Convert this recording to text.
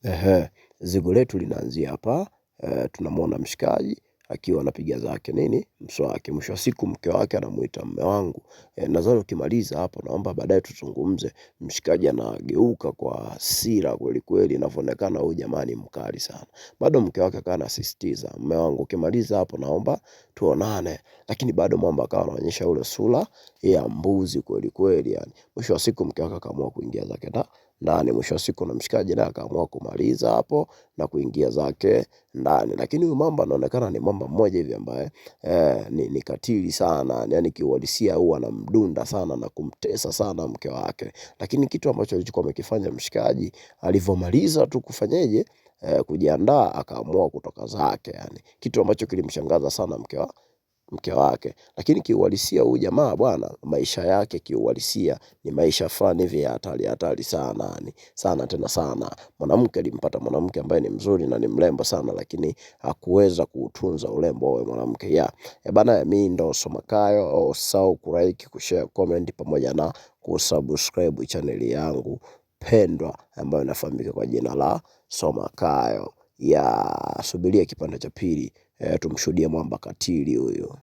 Ehe, zigo letu linaanzia hapa. Tunamwona mshikaji akiwa anapiga zake nini mswaki. Mwisho wa siku mke wake anamuita, mme wangu, nadhani ukimaliza hapo naomba baadaye tuzungumze. Mshikaji anageuka kwa hasira kweli kweli, inavyoonekana huyu jamani mkali sana. Bado mke wake akawa anasisitiza, mme wangu ukimaliza hapo naomba tuonane, lakini bado mwamba akawa anaonyesha ule sura ya mbuzi kweli kweli yani. Mwisho wa siku mke wake akaamua kuingia zake ndani. Mwisho wa siku na mshikaji naye akaamua kumaliza hapo na kuingia zake ndani. Lakini huyu mamba anaonekana ni mamba mmoja hivi ambaye ni katili sana, yani kiuhalisia huwa anamdunda sana na kumtesa sana mke wake. Lakini kitu ambacho alichokuwa amekifanya mshikaji, alivyomaliza tu kufanyeje, kujiandaa akaamua kutoka zake yani. Kitu ambacho kilimshangaza sana mke wake. Lakini kiuhalisia huyu jamaa bwana, maisha yake kiuhalisia ni maisha fulani hivi ya hatari hatari sana yani, sana tena sana. Mwanamke alimpata mwanamke ambaye ni mzuri na ni mrembo sana, lakini hakuweza kuutunza urembo wa mwanamke. Yeah. Bana, mimi ndo Somakayo. Usisahau kulike, kushare, comment pamoja na kusubscribe channel yangu pendwa ambayo inafahamika kwa jina la Somakayo. Ya subiria kipande cha pili, tumshuhudie mwamba katili huyu.